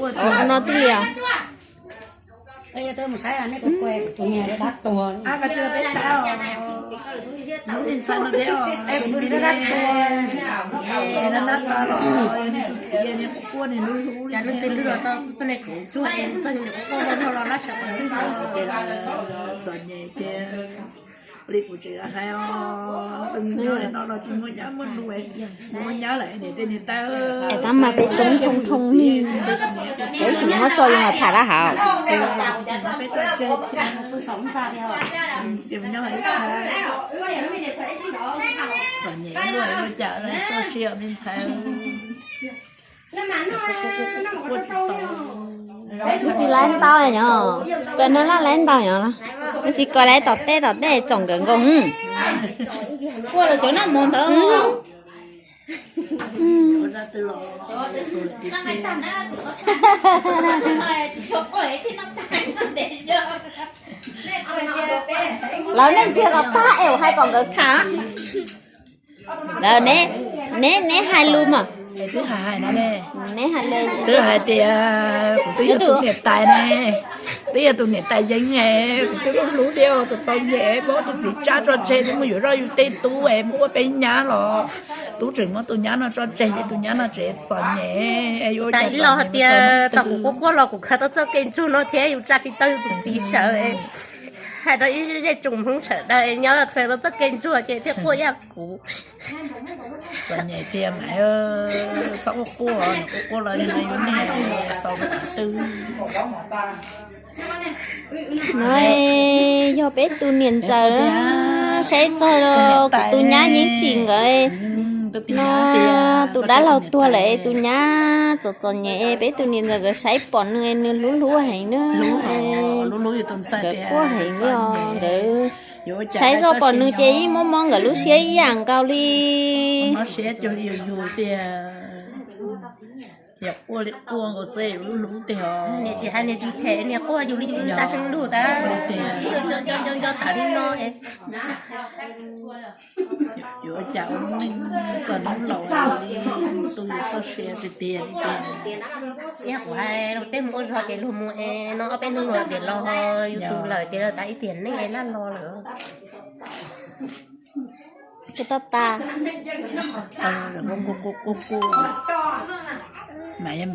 Ua no twb li os. Txom nyem tiag li kuv tseem hais os, nyob no los tsis muaj nyab muaj nus, muaj nyab lawm niam tej niam tais. Es tab mas peb coob thooj thooj neeg, peb tsis muab tso zoo los tham dab hauv. Peb toj tseg thiab, nyob ib sab, txom nyem luaj ua cas txoj sia me ntxhais. Tsis laib ntau yom, peb no laj laib ntau yom, tsis kos laib tom teb tom teb tsoom nkawd nkoos. Ua los cov noj mov ntawd. Lawv nej ntsia kom tag es hais kom nkawd tham. Lawv ne, neb neb hais lus mas. Twb hais hais no ne, neb hais le, twb hais tias kuv twb yog tus niam tais ne, twb yog tus niam tais yeeb, kuv twb hlub hlub thiab, tus txom nyem muab tus txiv tsab tso tseg, twb mus yuav zoj yus tej tub es mus ua peb nyab los tub tseem muab tus nyab no tso tseg, ces tus nyab no tseem txom nyem. Yuav ua cas ib los hais tias tom kuv quaj quaj los kuv khaws tau txoj kev ntsuag no thiab yus tsa tsis tau yus tus txiv sawv. Hais rau ib zej tsoom Hmoob sawv daws nyob khaws tau txoj kev ntsuag ces thiaj quaj ib yam kuv. Txom nyem tiag mas, txhob quaj quaj, quaj quaj los yus niag xaus qhov twg. No yog peb tus niam ntxawm, saib txog kuv tus nyab Yeeb Tsim nkawd no, tus dab laug tuag lawm, tus nyab txom txom nyem, peb tus niam ntxawm nkawd saib pom nws, nws hlub hlub heev na. Nkawd quaj heev li os, nkawd saib zoj pom nws ces yeej mob mob nkawd lub siab ib yam nkaus li. Yog quaj li quaj nkaus xwb, lub hlub tiag os. Niam tsis hais niam tsis them, niam quaj yus li yus tag seeb lug tas. Nco nco nco tas li no es. Yuav ua cas ua neej txog hnub laus li, tu yus txoj sia tiag tiag li. Yog kuv hais luag tej mus ua zog ces luag mus es no ob peb hnub luag tias los, yus tus lawm ces lawv tas ib tiam neej es laj los lawm. Kuv tau tas. Mas mas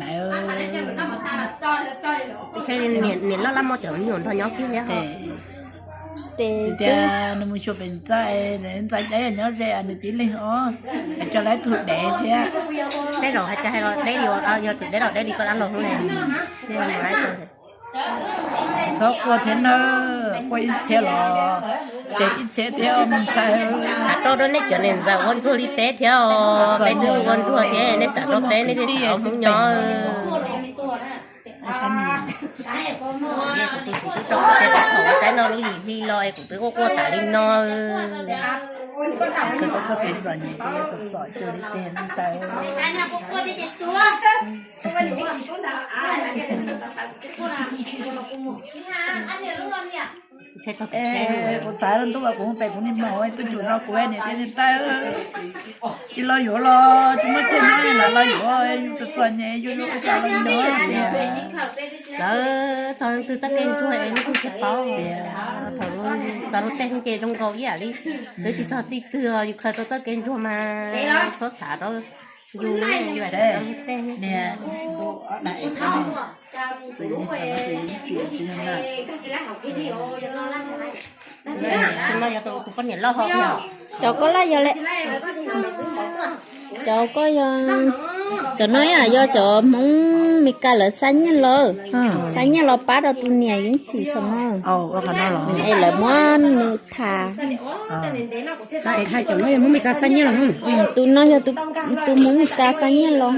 niam loj laj muaj cov me nyuam nrog nyob kiag thiab. Tias nws mus xyuas pem ntxa, ntxa cav yog nyob ze nws piv leeg os, coj lawv tug dev thiab. Tej zaum hais tias hais los deb li, yog tus deb los deb li koj dab laug hnub no. Txhob quaj thiab nawb, quaj ib txhia los tseg ib txhia thiab me ntxhais. Xav rau rau nej cov niam ntxawm ua ntsuag li peb thiab os, peb twb ua ntsuag thiab, nej xav rau peb nej thiaj xav ua Hmoob nyob. Kuv tus txiv twb rau kuv tej pab thaum saib no lub yim hli los es kuv twb quaj quaj tas li no. Kawg tau txoj kev txom nyem, txom txom cuag li tiag me ntxhais. Kuv txhais ntuj los kuv pem kuv niag maum tuaj cuam no kuv niam tij niam tais, tsis los yuav los tsis muaj chaw nyob, lam los yuav, yus txom txom nyem yus yuav ua cas los nyob tiag. Lawv txog twg txoj kev ntsuag es lub twg tsis paub. Thaum txog lub caij ces zoo nkaus ib yam li twb tsis txog txij twg, yus khaws tau txoj kev ntsuag mas txhob xav rau yus, yus xav rau tej. Tus no yog tus poj niam loj hos. Cov koj laj yog lawm. Cov koj yog, cov no yog cov Hmoob Mes Kas lawv xa nyiaj los, xa nyiaj los pab rau tus niam Yeeb Tsim saum no. Es lawv muab nws tham. Tus no yog tus Hmoob Mes Kas xa nyiaj los.